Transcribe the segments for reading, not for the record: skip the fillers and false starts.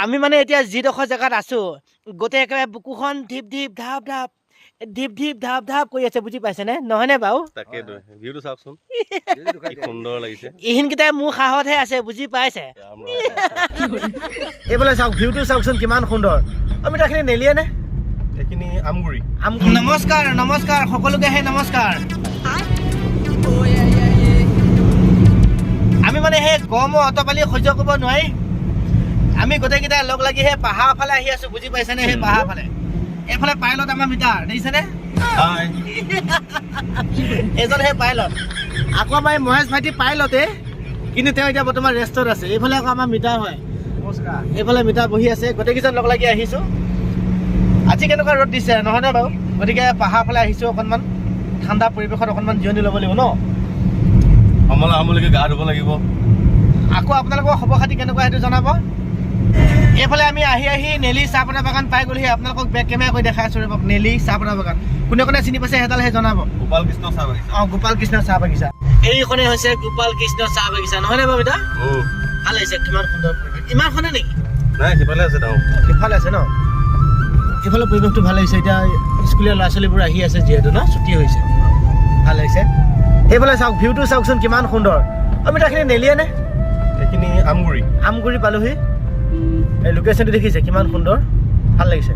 আমি মানে এতিয়া যিডোখৰ জেগাত আছোঁ, গোটেই একেবাৰে বুকুখন ঢিপ ঢিপ ঢাপ ঢাপ ঢিপ ঢিপ ঢাপ ঢাপ কৰি আছে, বুজি পাইছেনে? নহয়নে বাৰু? তাকেতো, ভিউটো চাওকচোন, কি সুন্দৰ লাগিছে। ইহিনকেইটাই মোৰ সাহতহে আছে, বুজি পাইছে? ৰাম ৰাম। এইফালে চাওক, ভিউটো চাওকচোন কিমান সুন্দৰ। আমি তাৰখিনি নেলিয়ে নে? এইখিনি আমগুৰি। নমস্কাৰ, নমস্কাৰ সকলোকে, হে নমস্কাৰ। আমি মানে সেই গৰমৰ অতপালি সহ্য কৰিব নোৱাৰি আমি গোটেইকেইটাই লগ লাগি সেই পাহাৰৰ ফালে আহি আছো, বুজি পাইছেনে? সেই পাহাৰৰ ফালে, এইফালে পাইলট আমাৰ মিটাৰ দেখিছেনে? হাই। এজন সেই পাইলট, আকৌ আমাৰ এই মহেশ ভাইটি পাইলটে, কিন্তু তেওঁ এতিয়া বৰ্তমান ৰেষ্টত আছে। এইফালে আকৌ আমাৰ মিটাৰ হয়। নমস্কাৰ। এইফালে মিটাৰ বহি আছে। গোটেইকেইজন লগ লাগি আহিছো। আজি কেনেকুৱা ৰ'দ দিছে, নহয়নে বাৰু? গতিকে পাহাৰ ফালে আহিছো, অকণমান ঠাণ্ডা পৰিৱেশত অকণমান জিৰণি ল'ব লাগিব ন। সমলা সমলিকে গা ধুব লাগিব। আকৌ আপোনালোকৰ খবৰ খাতি কেনেকুৱা সেইটো জনাব। এইফালে আমি আহি আহি নেলি চাহপাতৰ বাগান পাই গ'লোহি। আপোনালোকক বেক কেমেৰা কৰি দেখাই আছোঁ ৰ'ব। নেলি চাহপাতৰ বাগান কোনে কোনে চিনি পাইছে সেইডাল সেই জনাব। গোপাল কৃষ্ণ চাহ বাগিচা। অঁ, গোপাল কৃষ্ণ চাহ বাগিচা। এইখনেই হৈছে গোপাল কৃষ্ণ চাহ বাগিচা, নহয়নে বাৰু বিতা? ভাল লাগিছে, কিমান সুন্দৰ পৰিৱেশ। ইমানখনে নেকি? নাই, সিফালে আছে ডাঙৰ। সিফালে আছে ন? এইফালে পৰিৱেশটো ভাল লাগিছে। এতিয়া স্কুলীয়া ল'ৰা ছোৱালীবোৰ আহি আছে যিহেতু ন, ছুটি হৈছে, ভাল লাগিছে। এইফালে চাওক, ভিউটো চাওকচোন কিমান সুন্দৰ। আমি তাৰখিনি নেলিয়ে নে? এইখিনি আমগুৰি। আমগুৰি পালোহি। এই লোকেশ্যনটো দেখিছে কিমান সুন্দৰ, ভাল লাগিছে।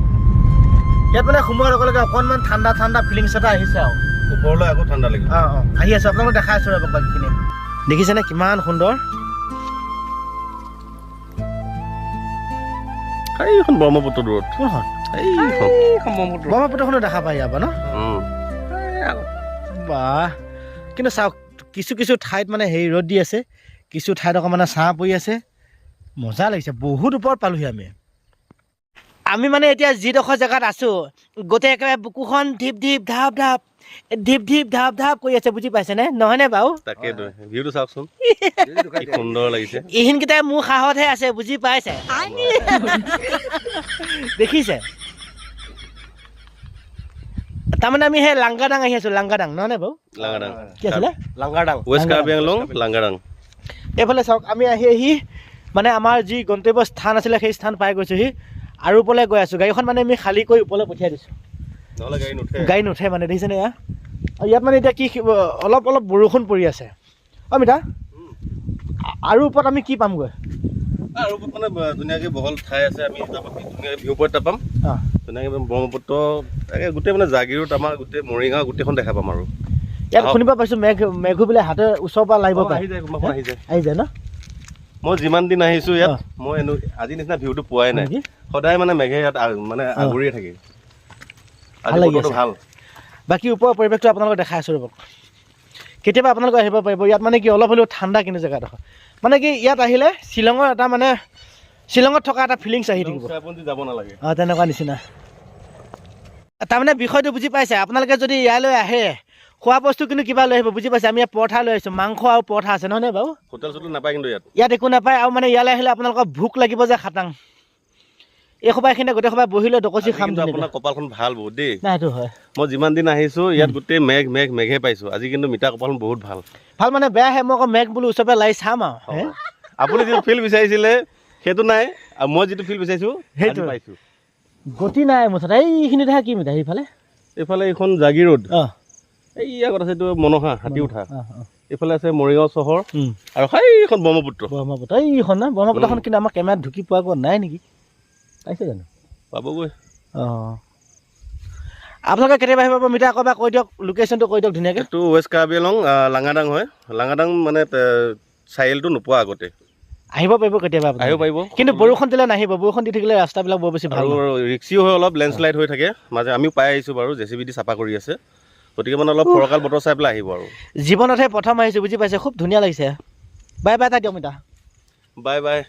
ইয়াত মানে সোমোৱাৰ লগে লগে অকণমান ঠাণ্ডা ঠাণ্ডা ফিলিংছ এটা আহিছে আৰু। ওপৰলৈ আকৌ ঠাণ্ডা লাগিব। অঁ, আহি আছোঁ, আপোনালোক দেখাই আছোঁ ৰ'ব বাকীখিনি। দেখিছেনে কিমান সুন্দৰ? এইখন ব্ৰহ্মপুত্ৰ দূৰত। কোনখন? এইখন। ব্ৰহ্মপুত্ৰখনো দেখা পায় ইয়াৰ পৰা ন? বাহ, কিন্তু চাওক, কিছু কিছু ঠাইত মানে হেৰি ৰ'দ দি আছে, কিছু ঠাইত আকৌ মানে ছাঁ পৰি আছে। মজা লাগিছে, বহুত ওপৰত পালোহি আমি। আমি মানে এতিয়া যিডোখৰ জেগাত আছোঁ, গোটেই একেবাৰে বুকুখন ঢিপ ঢিপ ঢাপ ঢাপ ঢিপ ঢিপ ঢাপ ঢাপ কৰি আছে, বুজি পাইছেনে? নহয়নে বাৰু? তাকেতো, ভিউটো চাওকচোন, কি সুন্দৰ লাগিছে। ইহিনকেইটাই মোৰ সাহতহে আছে, বুজি পাইছে? দেখিছে, তাৰমানে আমি সেই লাংগাদাং আহি আছোঁ, লাংগাদাং নহয়নে বাৰু? লাংগাদাং। কি আছিলে? লাংগাডাং। ৱেষ্ট কাৰ্বি আংলং লাংগাদাং। এইফালে চাওক, আমি আহি আহি মানে আমাৰ যি গন্তব্য স্থান আছিলে সেই স্থান পাই গৈছোহি আৰু ওপৰলৈ গৈ আছোঁ। গাড়ীখন মানে আমি খালী কৰি ওপৰলৈ পঠিয়াই দিছোঁ। নহ'লে গাড়ী নুঠে। গাড়ী নুঠে মানে, দেখিছেনে এয়া? আৰু ইয়াত মানে এতিয়া কি অলপ অলপ বৰষুণ পৰি আছে। অ' মিতা, আৰু ওপৰত আমি কি পামগৈ? আৰু ওপৰত মানে ধুনীয়াকৈ বহল ঠাই আছে, আমি ধুনীয়াকৈ ভিউ পইণ্ট এটা পাম। ধুনীয়াকৈ ব্ৰহ্মপুত্ৰ তাকে গোটেই মানে জাগিৰোড আমাৰ গোটেই মৰিগাঁও গোটেইখন দেখা পাম আৰু। ইয়াত শুনিব পাইছোঁ মেঘো বোলে হাতে ওচৰৰ পৰা লাগিব পাৰে। আহি যায়, কোনোবাখন আহি যায়। আহি যায় ন? মই যিমান দিন আহিছোঁ ইয়াত, মই আজি নিচিনা ভিউটো পোৱাই নাই। নেকি? সদায় মানে মেঘে ইয়াত মানে আগুৰিয়ে থাকে। ভাল লাগি বতৰটো আছে। ভাল। বাকী ওপৰৰ পৰিৱেশটো আপোনালোকক দেখাই আছোঁ ৰ'ব। কেতিয়াবা আপোনালোকে আহিব পাৰিব। ইয়াত মানে কি অলপ হ'লেও ঠাণ্ডা কিন্তু জেগাডোখৰ, মানে কি ইয়াত আহিলে শ্বিলঙৰ এটা মানে শ্বিলঙত থকা এটা ফিলিংছ আহি থাকিব। চেৰাপুঞ্জী যাব নালাগে। অঁ, তেনেকুৱা নিচিনা। তাৰমানে বিষয়টো বুজি পাইছে আপোনালোকে? যদি ইয়ালৈ আহে খোৱা বস্তু কিন্তু কিবা লৈ আহিব, বুজি পাইছে? আমি ইয়াত পৰঠা লৈ আহিছোঁ, মাংস আৰু পৰঠা আছে, নহয়নে বাৰু? হোটেল চোটেল নাপায় কিন্তু ইয়াত। ইয়াত একো নাপায়। আৰু মানে ইয়ালৈ আহিলে আপোনালোকৰ ভোক লাগিব যে খাটাং। এই সোপা এইখিনিতে গোটেই সোপা বহি লৈ দকচি আজি খাম কিন্তু ধুনীয়াকৈ। আপোনাৰ কপালখন ভাল বহুত দেই। নাই, সেইটো হয়। মই যিমান দিন আহিছোঁ ইয়াত গোটেই মেঘ মেঘ মেঘে পাইছোঁ। আজি কিন্তু মিতা কপালখন বহুত ভাল। ভাল মানে বেয়াহে, মই আকৌ মেঘ বোলো ওচৰৰ পৰা লাৰি চাম আৰু হে? আপুনি যিটো ফিল বিচাৰিছিলে সেইটো নাই, আৰু মই যিটো ফিল বিচাৰিছোঁ সেইটো সেইটো পাইছোঁ। গতি নাই মুঠতে। এইখিনিতহে কি মিতা সেইফালে? এইফালে এইখন জাগিৰোড। এই আগত আছে এইটো মনসা হাতী উঠা। অঁ, অঁ। এইফালে আছে মৰিগাঁও চহৰ আৰু সেইখন ব্ৰহ্মপুত্ৰ। ব্ৰহ্মপুত্ৰ এইখন ন? ব্ৰহ্মপুত্ৰখন কিন্তু আমাৰ কেমেৰাত ঢুকি পোৱা গৈ নাই নেকি? পাইছে জানো? পাবগৈ। অঁ, আপোনালোকে কেতিয়াবা আহিব পাৰিব। মিতা আকৌ এবাৰ কৈ দিয়ক, লোকেশ্যনটো কৈ দিয়ক ধুনীয়াকৈ। এইটো ৱেষ্ট কাৰ্বি আংলং লাঙাদাং হয়। লাঙাদাং মানে চাৰিআলিটো নোপোৱা আগতে। আহিব পাৰিব কেতিয়াবা আপোনালোকে। আহিব পাৰিব। কিন্তু বৰষুণ দিলে নাহিব। বৰষুণ দি থাকিলে ৰাস্তাবিলাক বৰ বেছি ভাল আৰু নহয়। ৰিক্সিও হয় অলপ, লেণ্ডশ্লাইড হৈ থাকে মাজে। আমিও পাই আহিছোঁ বাৰু, জে চি বি দি চাফা কৰি আছে। গতিকে মানে অলপ ফৰকাল বতৰ চাই পেলাই আহিব আৰু। জীৱনতহে প্ৰথম আহিছোঁ, বুজি পাইছে? খুব ধুনীয়া লাগিছে। বাই বাই এটা দিয়ক মিতা। Bye bye.